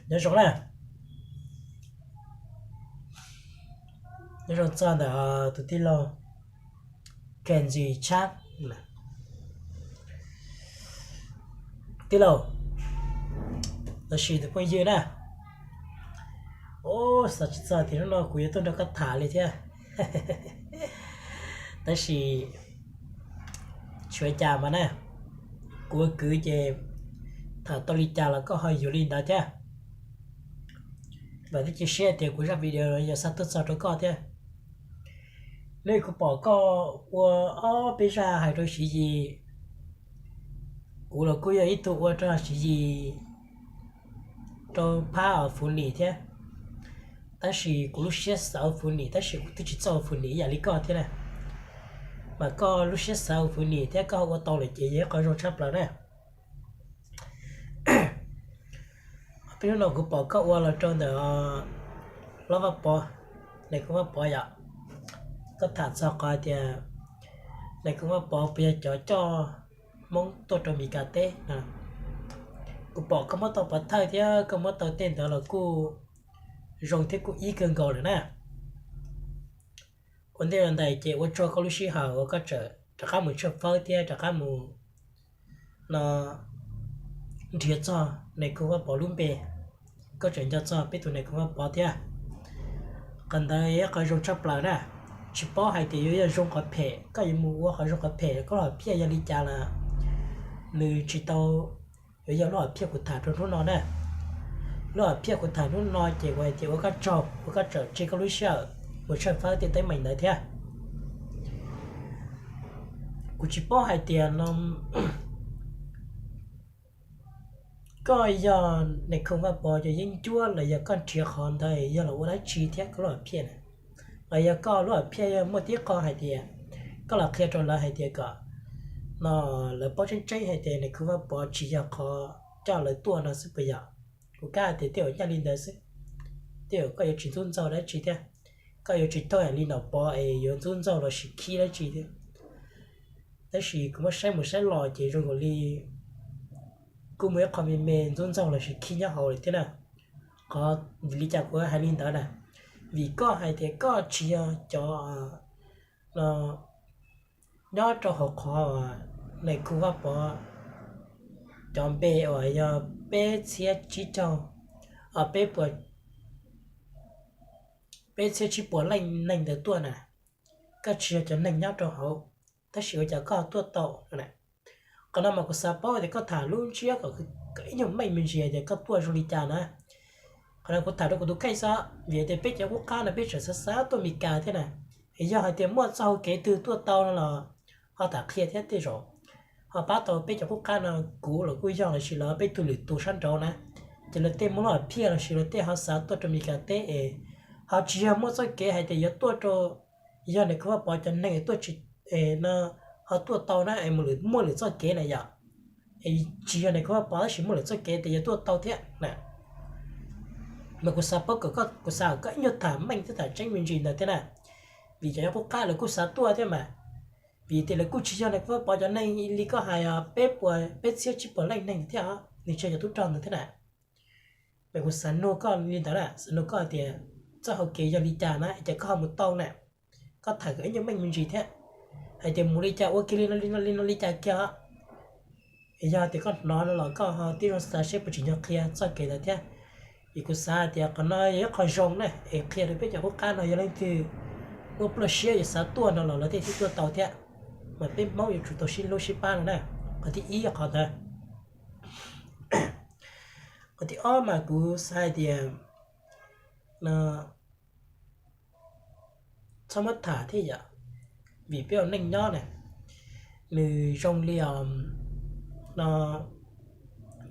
Nyob zoo na, nyob zoo txog ntawm tus tij laug Kenji Chap. Tij laug, los sis tus phooj ywg na, xav tsis txog tias hnub no kuv yuav tuaj nrog koj tham li thiab. Tab sis tsis ua cas mas na, kuv ua kwv ces tham tau li cas los koj ho yuav li ntawd thiab. Vam thiab cia siab tias kuv zaj video no yuav xa tuaj txog rau koj thiab. Nws kuv pom koj ua ob peb zaj hais rau Siv Yis, kuv los kuj yog ib tug ua rau Siv Yis rau phab Fuv Lim thiab. Tab sis kuv lub siab xav ua Fuv Lim tab sis kuv twb tsis txawj ua Fuv Lim ib yam li koj thiab na. Mas koj lub siab xav ua Fuv Lim thiab koj ua tau lawm ces yog ib qho zoo tshaj plaws na. Peb hnub no kuv pom koj ua los rau ntawm Hlob Vaj Pov, nais khoo Vaj Pov yom. Koj tham txog qhov tias nais khoo Vaj Pov puas yog cov coj Hmoob tuaj rau Mes Kas teb. Kuv pom koj muab tau pov thawj thiab koj muab tau tej ntawd los kuj zoo thiab kuj ib kawg nkaus lawm na. Ua ntej los ntawd ces ua tsaug koj lub sij hawm uas koj tseem rov qab mus tshawb fawb thiab rov qab mus no nrhiav txog nais khoo Vaj Pov lub npe. Koj tseem nco txog peb tus nais khoo Vaj Pov thiab. Qhov ntawd yog ib qho zoo tshaj plaws na. Tsis paub hais tias yuav yog zoo qhov phem, koj yuav mus ua qhov zoo qhov phem koj lub hom phiaj yog li cas los nws tsis tau yuav yog lub hom phiaj kuv tham rau hnub no na. Lub hom phiaj kuv tham hnub no ces kuv hais tias ua koj tsaug uas koj tseem tseg koj lub sij hawm mus tshawb fawb tej teeb meem ntawd thiab. Kuv tsis paub hais tias no koj yog nais khoo Vaj Pov cov yeeb ncuab los yog koj nrhiav qhov ntawd yog los ua dab tsi thiab koj lub hom phiaj na. Los yog koj lub hom phiaj yog muaj tib qho hais tias koj los qhia rau lawv hais tias kom no lawv paub tseeb tseeb hais tias nais khoo Vaj Pov tsis yog qhov coj lawv tuaj no xwb puas yog? Kuv kam hais tias tej zaum nyaj li ntawd xwb, tej zaum koj yuav tsis ntxub ntxaug dab tsi thiab. Koj yuav tsis thooj li Nom Pov es yuav ntxub ntxaug los sis khib dab tsi thiab. Tab sis kuv muab saib mus saib los ces zoo nkaus li kuj muaj ib qho me me ntxub ntxaug los sis khib nyob hauv lawm thiab na. Qhov vim li cas kuv hais li ntawd na? Vim koj hais tias koj tsis yog cov no nyob rau hauv qhov nais khoo Vaj Pov cov npe uas yog peb txhiab tsib caug, peb puas, peb txhiab tsib puas leej neeg ntawd tuaj na. Koj tsis yog cov neeg nyob rau hauv, tab sis ua cas koj tuaj tau? Qhov no mas kuv xav paub tias koj tham lub ntsiab kom ib nyuag meej me ntsis tias koj tuaj zoo li cas na. Qhov no kuv tham rau kuv tus kheej xwb, vim tias peb cov qub qab no peb tseem xav xav tuaj Mes Kas thiab na. Es yog hais tias muaj txoj hau kev twg tuaj tau no los ho tham qhia thiab tej zaum ho pab tau peb cov qub qab no. Kuv los kuj yog los sis los peb tug lwm tus sab nraud na, ces lawv tej muaj lub hom phiaj los sis lawv tej ho xav tuaj rau Mes Kas teb es ho tsis yog muaj txoj kev hais tias yuav tuaj rau, yog nais khoo Vaj Pov cov neeg tuaj tsis, no ho tuaj tau na es mus lwm, muaj lwm txoj kev na yom. Es tsis yog nais khoo Vaj Pov tab sis muaj lwm txoj kev tias yuav tuaj tau thiab na. Mas kuv xav paub kom koj, kuv xav kom koj ib nyuag tham meej thiab tham tseeb me ntsis ntawd thiab na. Vim cov nyob qub qab lawv kuj xav tuaj thiab mas. Vim tias lawv kuj tsis yog nais khoo Vaj Pov cov neeg li koj hais os, peb puas, peb txhiab tsib puas leej neeg thiab os, nws tsis yog cov tub rog ntawd thiab na. Mas kuv xav nug koj li ntawd na, xav nug koj tias txoj hau kev yog li cas na es cas koj ho mus tau na. Koj tham kom ib nyuag meej me ntsis thiab, hais tias mus li cas ua kiag li no li no li no li cas kiag os. Es yog tias koj hnov no los koj ho tib zoo xav seb puas tsim nyog qhia txoj kev ntawd thiab. Vim kuv xav tias qhov no yog ib qho zoo na es qhia rau peb cov qub qab no yog leej twg muaj pluaj siab yuav xav tuaj no los lawv thiaj tuaj tau thiab. Mas peb Hmoob yuav tsum tau sib hlub sib pab no na. Qhov thib ib yog qhov ntawd. Qhov thib ob mas kuv xav hais tias no txhob muab tham thiab yom, vim peb ua neej nyob na, nws zoo li os, no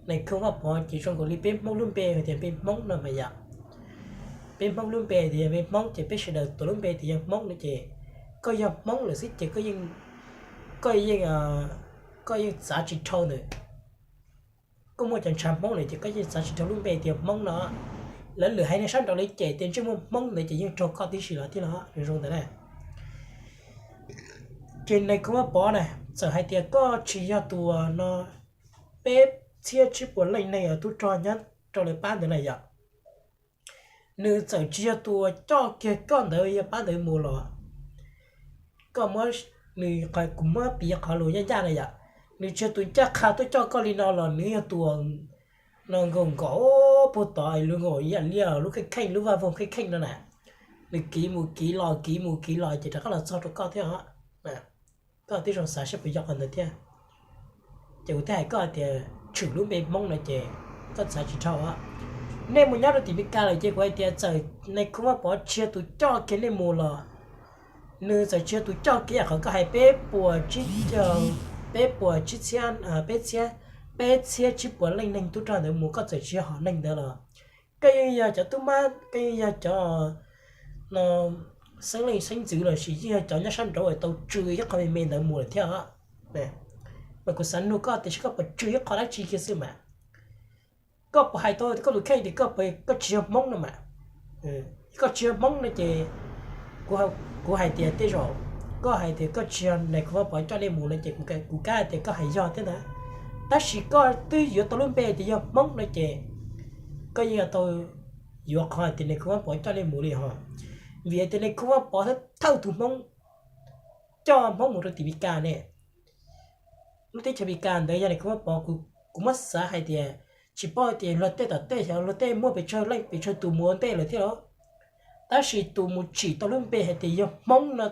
nais khoo Vaj Pov ces zoo nkaus li peb Hmoob lub npe hais tias npe Hmoob no mas yom. Peb Hmoob lub npe tias yog npe Hmoob ces peb sawv daws tuav lub npe tias yog Hmoob no ces koj yog Hmoob lawm xwb ces koj yeej, koj yeej txav tsis dhau ntawm, kuj muaj cov ntshav Hmoob lawm ces koj yeej txav tsis dhau lub npe tias Hmoob no. Lawv lwm haiv neeg sab nraud li ces tias ntsej muag Hmoob ntawd ces yeej raug koj tib si los thiab los zoo ntawd na. Ces nais khoo Vaj Pov na, txawm hais tias koj tsis yog tus no peb txhiab tsib puas leej neeg uas tub rog nyob rau lawv pab ntawd na yom. Nws txawm tsis yog tus uas coj kiag koj ntawd yog pab ntawd mus los, koj muab, nws, kuv muab piv qhov lus ncaj ncaj na yom, nws tsis yog tus ncaj qha tuaj coj koj li no los nws yog tus uas no nkaum nkaum puag tod lub nkaum ib yam li lub kheej kheej lub vaj voog kheej kheej no na, nws kiv mus kiv los kiv mus kiv los ces rov qab los txog rau koj thiab os. Koj twb zoo xav saib puas yog qhov ntawd thiab. Ces kuv thiaj hais koj hais tias tshwm lub npe Hmoob no ces koj xav tsis dhau. Nej mus nyob rau tim Meskas lawm ces kuv hais tias txawm nais khu Vaj Pov tsis yog tus coj kiag nej mus los, nws txawm tsis yog tus coj kiag yam qhov koj hais peb puas tsib caug, peb puas tsib txhiab, peb txhiab, peb txhiab tsib puas leej neeg tub rog ntawd mus, koj txawm tsis yog hom neeg ntawd los, koj yeej yog cov tub mab, koj yeej yog cov no xeeb leej xeeb ntxwv lossis yeej yog cov nyob sab nraud uas tau tsw ib qho me me ntawd mus lawm thiab. Mas kuv xav nug koj tias seb koj puas tsw ib qho dab tsi kiag xwb mas. Koj puas hais tau koj tus kheej tias koj, koj tsis yog Hmoob no mas? Koj tsis yog Hmoob no ces kuv hais tias tej zaum koj hais tias koj tsis yog nais khu Vaj Pov coj nej mus no ces kuv kam hais tias koj hais yog thiab ntag. Tab sis koj twb yuav tau lub npe tias yog Hmoob no ces koj yeej yuav tau yuav qhov hais tias nais khu Vaj Pov coj nej mus li hos. Vim hais tias nais khu Vaj Pov thawj tug Hmoob coj Hmoob mus rau tim Meskas ne. Lub teb chaws Meskas ntawd yog nais khu Vaj Pov, kuv muab xav hais tias tsis paub hais tias luag tej tom tej xyov luag tej muaj pes tsawg leej pes tsawg tus mus ua ntej lawm thiab los, tab sis tus mus tsim tau lub npe hais tias yog Hmoob no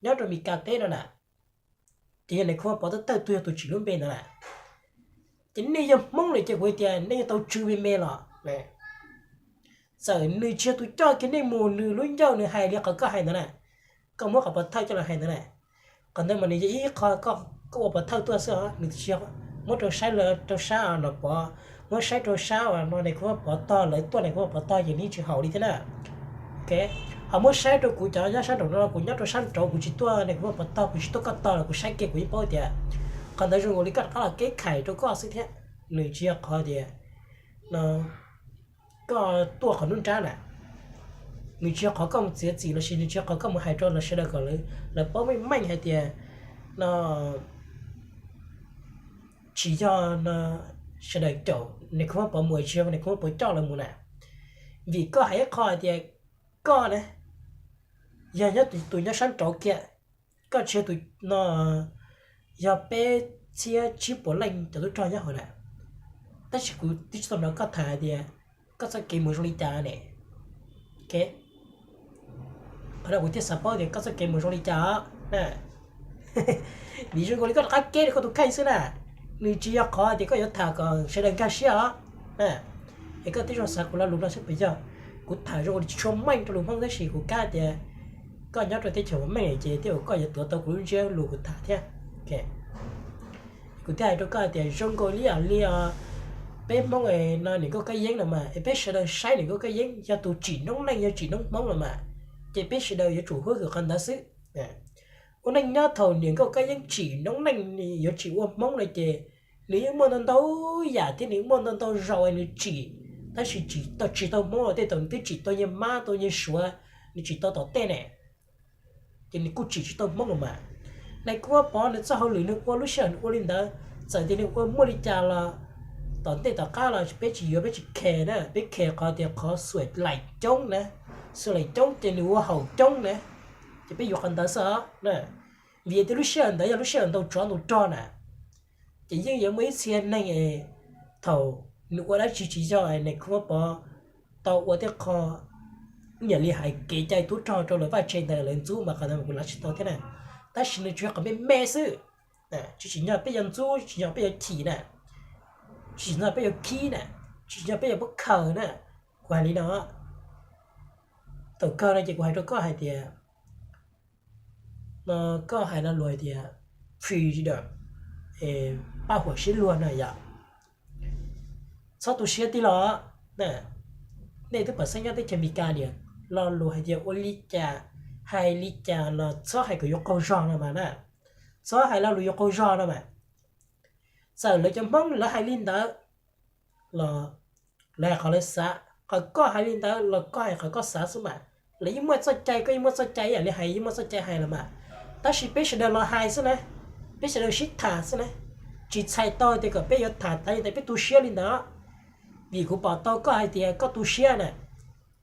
nyob rau Meskas teb no na, ces yog nais khu Vaj Pov thawj tug yog tus tsim lub npe ntawd na. Ces nej yog Hmoob lawm ces kuv hais tias nej yuav tau tsw me me los. Txawm nws tsis yog tus coj kiag nej mus, nws lub ncauj nws hais li qhov koj hais ntawd na, koj muab qhov pov thawj coj los hais ntawd na, qhov ntawd mas nws yog ib qho koj ua pov thawj tuaj xwb os, nws tsis yog muab rau saib, rau sab Nom Pov, muab saib rau sab uas no nais khu Vaj Pov tog, lawv tuaj nais khu Vaj Pov tog ces nws tsis haum li thiab na. Ho muab saib rau kuv cov nyob sab nraud no, kuv nyob rau sab nraud kuv tsis tuaj nais khu Vaj Pov tog, kuv tsis tuaj koj tog los kuv saib kiag kuv yeej paub tias qhov ntawd zoo nkaus li koj rov qab los keb khais rau koj xwb thiab. Nws tsis yog qhov tias no koj tuaj qhov nruab nrab na, nws tsis yog qhov koj mus txiav txim lossis nws tsis yog qhov koj mus hais rau lawv sawv daws kom lawv paub meej meej hais tias no tsis yog no sawv daws caum nais khu Vaj Pov mus, tsis yog nais khu Vaj Pov coj lawv mus na. Vim koj hais ib qho hais tias koj na yog nyob tus nyob sab nraud kiag, koj tsis yog tus no, yog peb txhiab tsib puas leej cov tub rog nyob hauv na. Tab sis kuv twb tsis tau hnov koj tham hais tias koj txoj kev mus zoo li cas ne. Qhov no kuv thiaj xav paub tias koj txoj kev mus zoo li cas os. Vim zoo nkaus li koj rov qab keb rau koj tus kheej xwb na. Nws tsis yog qhov tias koj yuav tham kom sawv daws nkag siab os. Es koj twb zoo xav kuv lo lus no saib puas yog. Kuv tham zoo nkaus li tsis tshua meej rau lus Hmoob tab sis kuv kam tias koj nyob rau teb chaws uas meej ces tej zaum koj yuav tuav tau kuv lub ntsiab lus kuv tham thiab. Kuv thiaj hais rau koj hais tias zoo nkaus li yam li peb Hmoob no niam nkauj Kab Yeeb no mas, es peb sawv daws saib niam nkauj Kab Yeeb yog tus tsim noob neej, yog tsim noob Hmoob no mas, ces peb sawv daws yuav tsum huab hwm qhov ntawd xwb. Ua neej nyob thaum niam nkauj Kab Yeeb tsim noob neej, yuav tsim ua Hmoob no ces nws yeej muaj ntau ntau yam thiab nws muaj ntau ntau zaus nws tsim, tab sis tsis tau, tsis tau Hmoob los tej thaum nws twb tsim tau nyias Mab tau nyias Suav, nws tsim tau tom tej ne, ces nws kuj tsim tsis tau Hmoob los mas. Nais Kub Vaj Pov nws txoj hauj lwm nws ua lub sij hawm nws ua li ntawd, txawm tias nws ua muaj li cas los tom ntej tom qab los peb tsis yuav, peb tsis care na, peb care qhov tias qhov xuam laim coob na, xuam laim coob ces nws ua haum coob na, ces peb yuav qhov ntawd xwb os. Vim tias lub sij hawm ntawd yog lub sij hawm ntaus tsov ntaus rog na, ces yeej yuav muaj ib txhia neeg thaum nws ua dab tsi tsis yog Nais Kub Vaj Pov tau ua tej qho ib yam li hais kev cai tub rog rau lawv vaj tse ntawd lawv ntxub mas qhov ntawd mas kuv lav tsis tau thiab na. Tab sis nws tsuas yog qhov me me xwb, tsis tsim nyog peb yuav ntxub, tsis tsim nyog peb yuav chim na, tsis tsim nyog peb yuav khib na, tsis tsim nyog peb yuav muab khaws na. Kuv hais li no, thaum kawg no ces kuv hais rau koj hais tias, no, koj hais lo lus hais tias freedom, paj huam siab luag na yom. Txhob tu siab tij laug, nej twb pom xeeb nyob teb chaws Amelikas tias lo lus hais tias ua li cas hais li cas los txhob hais kom yuav qaug zog no mas na, txhob hais lo lus yuav qaug zog no mas. Txawm lawv cov Hmoob lawv hais li ntawd los lawv hais qhov lawv xav, qhov koj hais li ntawd los koj hais qhov koj xav xwb mas. Lawv yeej muaj txoj cai, koj yeej muaj txoj cai, ib yam li hais yeej muaj txoj cai hais los mas. Tab sis peb sawv daws los hais xwb na, peb sawv daws sib tham xwb na, tsis txhais tau tias kom peb yuav tham tas li ntawd peb tu siab li ntawd. Vim kuv pom tau koj hais tias koj tu siab na,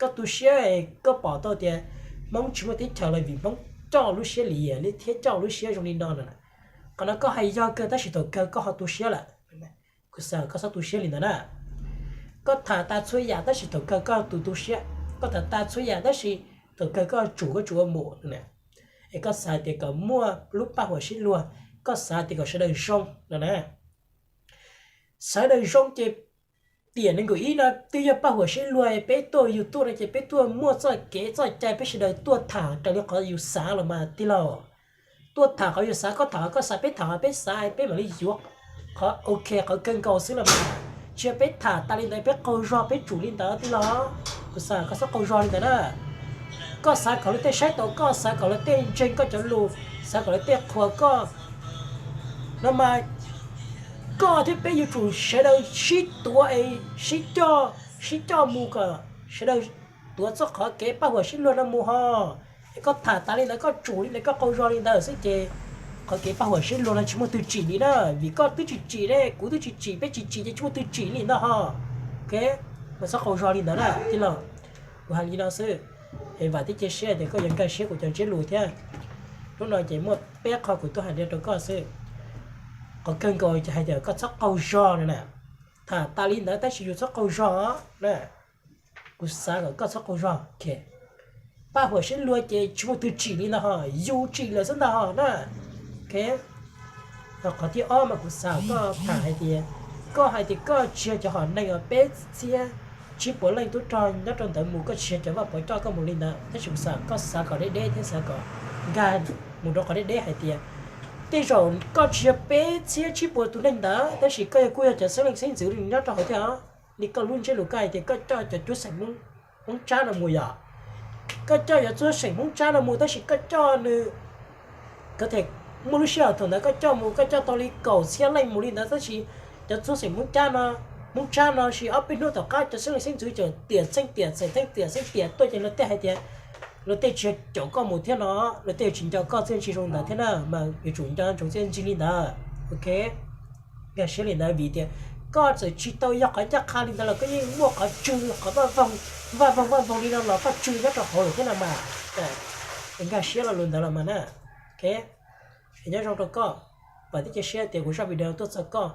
koj tu siab, koj pom tau tias Hmoob tsis muaj teb chaws los vim Hmoob coj lub siab li thiab coj lub siab zoo li no na. Qhov no koj hais yog kawg tab sis thaum kawg koj ho tu siab lawm. Kuv xav koj txhob tu siab li ntawd na. Koj tham tas txhua yam tab sis thaum kawg koj tus tu siab. Koj tham tas txhua yam tab sis thaum kawg koj tsum koj tsum ua mus na. Es koj xav tias kom muaj lub paj huam sib luag, koj xav tias kom sawv daws zoo no na. Sawv daws zoo ces tiam nees nkaum ib no twb yog paj huam sib luag, peb tuaj YouTube no ces peb tuaj muaj txoj kev txoj cai peb sawv daws tuaj tham raws li qhov yus xav los mas tij laug. Tuaj tham qhov yus xav, koj tham qhov koj xav, peb tham qhov peb xav, peb mam li yuav qhov ok qhov kawg nkaus xwb los mas. Tsis yog peb tham tas li ntawd peb qaug zog peb tsum li ntawd tij laug. Kuv xav koj txhob qaug zog li ntawd na. Koj xav kom luag tej saib taus koj, xav kom luag tej ntseeg koj cov lus, xav kom luag tej qhuas koj no mas koj thiab peb yuav tsum sawv daws sib tuav es sib coj, sib coj mus kom sawv daws tuav txoj qhov kev paj huam sib luag no mus ho. Es koj tham tas li ntawd koj tsum li ntawd koj qaug zog li ntawd xwb ces qhov kev paj huam sib luag no tsis muaj twg tsim li na. Vim koj twb tsis tsim ne, kuv twb tsis tsim, peb tsis tsim ces tsis muaj twg tsim li ntawd ho. Ok, mas txhob qaug zog li ntawd na tij laug. Kuv hais li no xwb, es vam thiab cia siab tias koj yuav nkag siab kuv cov ntsiab lus thiab. Hnub no ces muaj peb qho kuv tuaj hais rau koj xwb. Qhov kawg nkaus ces hais tias koj txhob qaug zog no na. Tham tas li ntawd tab sis yus txhob qaug zog na. Kuv xav kom koj txhob qaug zog. Paj huam sib luag ces tsis muaj twg tsim li ntawd ho, yus tsim lawm xwb ntag ho na. Qhov thib ob mas kuv xav koj tham hais tias, koj hais tias koj tsis yog cov hom neeg uas peb txhiab tsib puas leej tub rog nyob rau ntawd mus, koj tsis yog cov vaj pov coj koj mus li ntawd, tab sis kuv xav koj xav kom deb deb thiab xav kom nkag mus rau qhov deb deb hais tias tej zaum koj tsis yog peb txhiab tsib puas tus neeg ntawd tab sis koj yog kuj yog cov xeeb leej xeeb ntxwv nyob rau hauv thiab os. Li koj lub ntsiab lus koj hais tias koj coj cov cuab seem Hmoob Tsab no mus yom, koj coj cov cuab seem Hmoob Tsab no mus tab sis koj coj nws, koj them muaj lub sij hawm thaum ntawd koj coj mus koj coj tau li kaum txhiab leej mus li ntawd tab sis cov cuab seem Hmoob Tsab no, Hmoob Tsab no sis ob peb hnub tom qab cov xeeb leej xeeb ntxwv tseem tiam txheej tiam txheej tiam txheej tiam tuaj ces luag tej hais tias luag tej tsis yog caum koj mus thiab no, luag tej tsis nco koj txiaj ntsig zoo ntawd thiab na, mas yuav tsum nco ntsoov txiaj ntsig li ntawd. Ok, nkag siab li ntawd vim tias koj txawm tsis tau yog qhov ncaj qha li ntawd los koj yeej muaj qhov tswv, qhov vaj voog vaj voog li no los koj tswv nyob rau hauv lawm thiab no mas. Nkag siab lo lus ntawd los mas na. Ok, nyob zoo rau koj, vam thiab cia siab tias kuv zaj video tuaj txog koj.